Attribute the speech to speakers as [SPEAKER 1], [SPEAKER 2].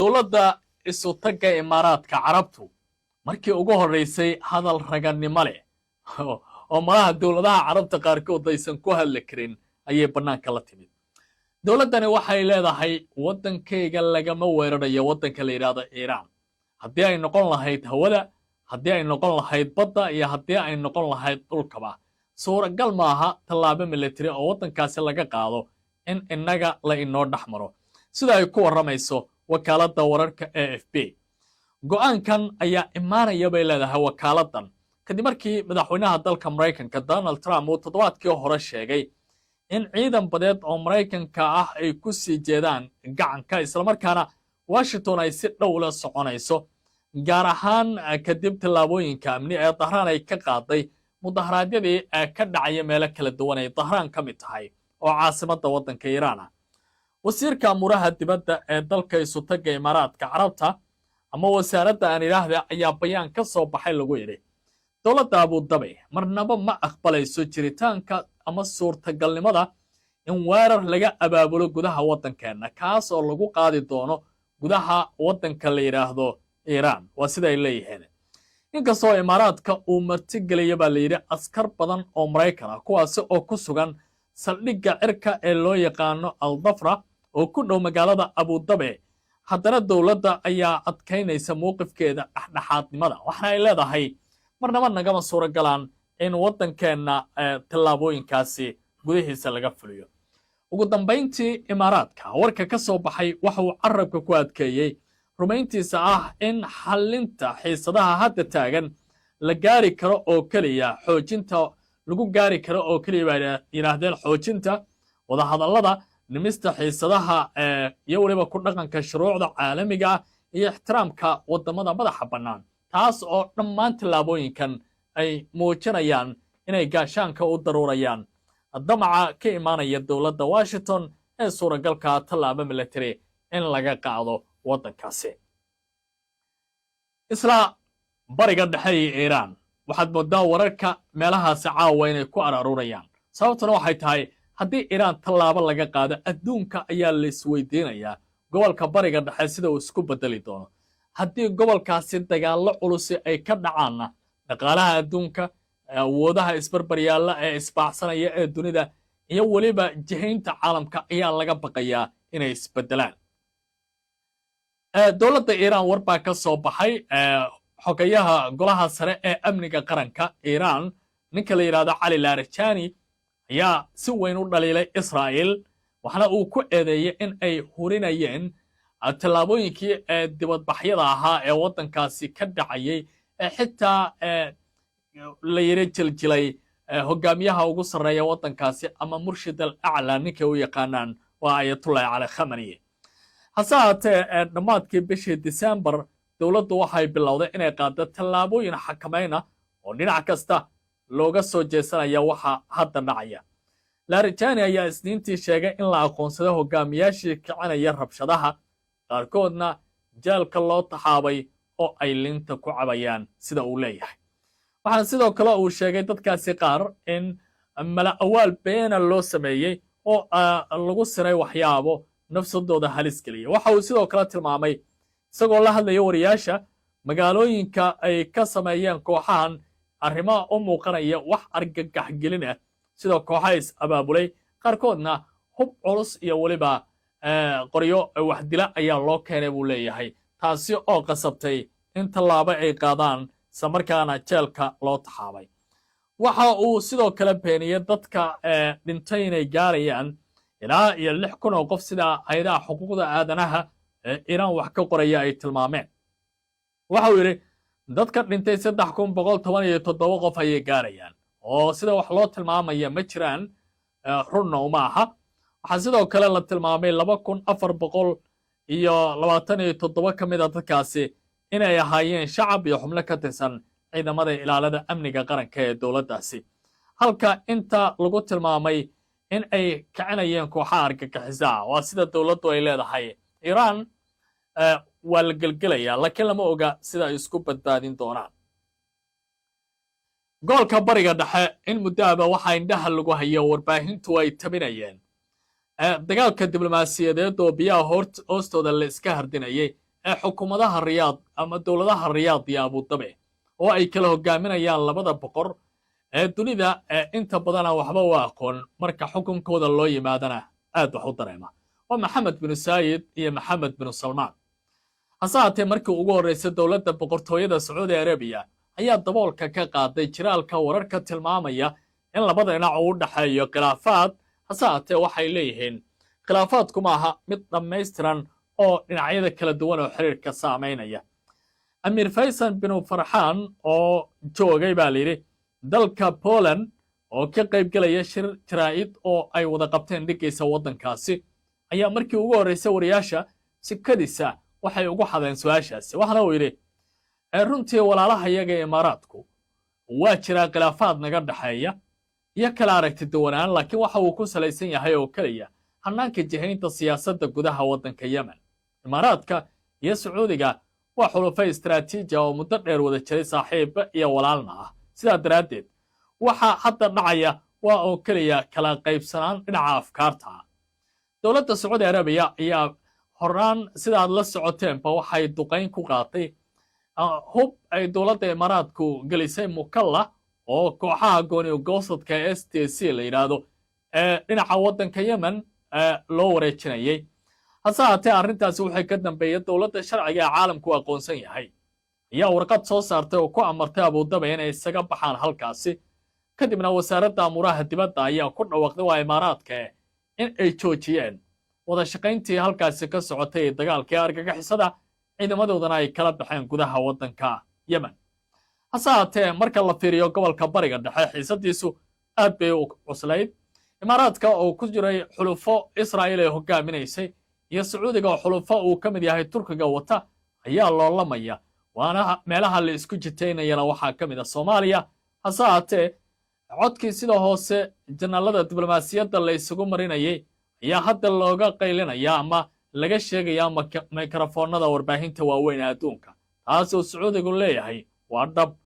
[SPEAKER 1] Dowladda Isutagga Imaaraadka Carabtu markii ugu horraysay hadal ragannimo leh oo malaha dowladaha Carabta qaarkood aysan ku hadli karin ayay bannaanka la timid. Dowladdani waxay leedahay, waddankayga lagama weerarayo waddanka la yidhaahdo Iiraan, haddii ay noqon lahayd hawada, haddii ay noqon lahayd badda iyo haddii ay noqon lahayd dhulkaba. Suuragal maaha tallaabo military oo waddankaasi laga qaado in innaga la inoo dhex maro, sida ay ku warramayso wakaaladda wararka AFP. Go'aankan ayaa imaanaya, bay leedahay wakaaladdan, kadib markii madaxweynaha dalka Maraykanka Donald Trump uu toddobaadkii hore sheegay in ciidan badeed oo Maraykanka ah ay ku sii jeedaan gacanka, islamarkaana Washington ay si dhow la soconayso, gaar ahaan kadib tallaabooyinka amni ee Dahraan ay ka qaaday mudaharaadyadii ka dhacaya meelo kala duwan ay Dahraan ka mid tahay oo caasimadda waddanka Iiraan ah. Wasiirka amuuraha dibadda ee dalka Isutagga Imaaraadka Carabta, ama wasaaradda aan idhaahda, ayaa bayaan ka soo baxay lagu yidhi: Dowladda Abudabi marnaba ma aqbalayso jiritaanka ama suurtagalnimada in weerar laga abaabulo gudaha waddankeenna, kaas oo lagu qaadi doono gudaha waddanka la yidhaahdo Iiraan. Waa sida ay leeyihiin. Inkastoo Imaaraadka uu martigeliya, baa la yidhi, askar badan oo Maraykan ah, kuwaasi oo ku sugan saldhigga cirka ee loo yaqaano Aldafra oo ku dhow magaalada Abudabi, haddana dowladda ayaa adkaynaysa mowqifkeeda dhexdhexaadnimada, waxaana ay leedahay marnaba nagama suuro galaan in waddankeenna tallaabooyinkaasi gudihiisa laga fuliyo. Ugu dambayntii, Imaaraadka warka ka soo baxay waxa uu carabka ku adkeeyey rumayntiisa ah in xallinta xiisadaha hadda taagan la gaari karo oo keliya xoojinta, lagu gaari karo oo keliya, baa yidhaahdeen, xoojinta wadahadallada, dhimista xiisadaha iyo weliba ku dhaqanka shuruucda caalamiga ah iyo ixtiraamka waddamada madaxa bannaan, taas oo dhammaan tallaabooyinkan ay muujinayaan inay gaashaanka u daruurayaan damaca ka imaanaya dowladda Washington ee suuragalka tallaabo military in laga qaado waddankaasi. Isla Bariga Dhexe iyo Iiraan, waxaad mooddaa wararka meelahaasi caawa inay ku araruurayaan. Sababtuna waxay tahay, haddii Iiraan tallaabo laga qaado, adduunka ayaa la isweydiinayaa gobolka Bariga Dhexe sida uu isku bedeli doono. Haddii gobolkaasi dagaallo culusi ay ka dhacaanna, dhaqaalaha adduunka, awoodaha isbarbaryaalla ee isbaacsanaya ee dunida iyo weliba jihaynta caalamka ayaa laga baqayaa inay isbedelaan. Dowladda Iiraan war baa ka soo baxay. Xogayaha golaha sare ee amniga qaranka Iiraan, ninka la yidhahdo Cali Larijani, ayaa si weyn u dhaliilay Israa'il, waxaana uu ku eedeeyey in ay hurinayeen tallaabooyinkii ee dibadbaxyada ahaa ee waddankaasi ka dhacayay, ee xitaa la yidhi jiljilay hogaamiyaha ugu sarreeya waddankaasi, ama murshid al aclaa ninkay u yaqaanaan, waa Ayatullahi Cali Khamani. Hase ahaatee, dhammaadkii bishii Disembar dowladdu waxay bilowday inay qaaddo tallaabooyin xakamayna oo dhinac kasta looga soo jeesanaya waxa hadda dhacaya. Larijani ayaa Isniintii sheegay in la aqoonsaday hogaamiyaashii kicinaya rabshadaha, qaarkoodna jeelka loo taxaabay oo ay linta ku cabayaan, sida uu leeyahay. Waxaana sidoo kale uu sheegay dadkaasi qaar in mala awaal beena loo sameeyey oo lagu siray waxyaabo nafsadooda halis geliya. Waxa uu sidoo kale tilmaamay, isagoo la hadlaya wariyaasha, magaalooyinka ay ka sameeyeen kooxahan arrimaha u muuqanaya wax argagax gelin ah, sida kooxaha is abaabulay, qaarkoodna hub culus iyo weliba qoryo waxdila ayaa loo keenay, buu leeyahay, taasi oo qasabtay in tallaabo ay qaadaan, islamarkaana jeelka loo taxaabay. Waxa uu sidoo kale beeniyey dadka dhintay inay gaarayaan ilaa iyo 6000 oo qof, sida hayadaha xuquuqda aadanaha ee Iiraan wax ka qoraya ay tilmaameen. Waxa uu yidhi dadka dhintay 3117 qof ayay gaarayaan, oo sida wax loo tilmaamaya ma jiraan, runna uma aha. Waxaa sidoo kale la tilmaamay 2427 ka mid a dadkaasi inay ahaayeen shacab iyo xubno ka tirsan ciidamada ilaalada amniga qaranka ee dowladdaasi, halka inta lagu tilmaamay in ay kicinayeen kooxaha argagixisa ah. Waa sida dowladdu ay leedahay. Iiraan waa la gelgelayaa, laakiin lama oga sida ay isku badbaadin doonaan. Gobolka Bariga Dhexe in muddoaba waxaa indhaha lagu hayo, warbaahintu ay tabinayeen, dagaalka diblomaasiyadeed oo biyaha hoostooda la iska hardinayay ee xukuumadaha Riyaad ama dowladaha Riyaad iyo Abudabe oo ay kala hogaaminayaan labada boqor ee dunida ee inta badana waxba u aqoon, marka xukunkooda loo yimaadana aad wax u dareema, waa Maxamed Binu Saayid iyo Maxamed Binu Salmaan. Hase haatee, markii ugu horraysay dowladda Boqortooyada Sacuudi Arabiya ayaa daboolka ka qaaday jiraalka wararka tilmaamaya in labada dhinac uu u dhexeeyo khilaafaad. Hase haatee, waxay leeyihiin khilaafaadku maaha mid dhammaystiran oo dhinacyada kala duwan oo xiriirka saamaynaya. Amiir Faysal Binu Farxaan oo joogay, baa layidhi, dalka Poland oo ka qayb gelaya shir jaraa'id oo ay wada qabteen dhigaysa waddankaasi, ayaa markii ugu horraysay wariyaasha sikadiisa waxay ugu xadeen su-aashaasi. Waxaana uu yidhi: "Runtii, walaalahayaga Imaaraadku waa jiraa khilaafaad naga dhexeeya iyo kala aragti duwanaan, laakiin waxa uu ku salaysan yahay oo keliya hannaanka jihaynta siyaasadda gudaha waddanka Yemen. Imaaraadka iyo Sacuudiga waa xulufo istaraatiiji oo muddo dheer wada jiray, saaxiibba iyo walaalna ah. Sidaa daraaddeed, waxa hadda dhacaya waa oo keliya kala qaybsanaan dhinaca afkaarta ah." Dowladda Sacuudi Arabiya ayaa horaan, sidaad la socoteenba, waxay duqayn ku qaatay hub ay dowladda Imaaraadku gelisay Mukalla oo kooxaha gooni goosadka STC la yidhaahdo ee dhinaca waddanka Yemen loo wareejinayay. Hase haatee, arrintaasi waxay ka dambeeyey dowladda sharciga ee caalamku aqoonsan yahay ayaa warqad soo saartay oo ku amartay Abudabi inay isaga baxaan halkaasi. Kadibna wasaaradda amuuraha dibadda ayaa ku dhawaaqday, waa Imaaraadka, in ay joojiyeen wada shaqayntii halkaasi ka socotay ee dagaalkii argagixisada, ciidamadoodana ay kala baxeen gudaha waddanka Yemen. Hase haatee, marka la fiiriyo gobolka Bariga Dhexe, xiisadiisu aad bay u cuslayd. Imaaraadka oo ku jiray xulufo Israa'iil ay hogaaminaysay iyo Sacuudiga oo xulufo uu ka mid yahay Turkiga wata ayaa loolamaya, waana meelaha la isku jitaynayana waxaa ka mid ah Soomaaliya. Hase haatee, codkii sida hoose janaalada diblomaasiyadda la isugu marinayay ayaa hadda looga qaylinaya ama laga sheegayaa mikrofoonada warbaahinta waaweyn ee adduunka, taasoo Sacuudigu leeyahay waa dhab.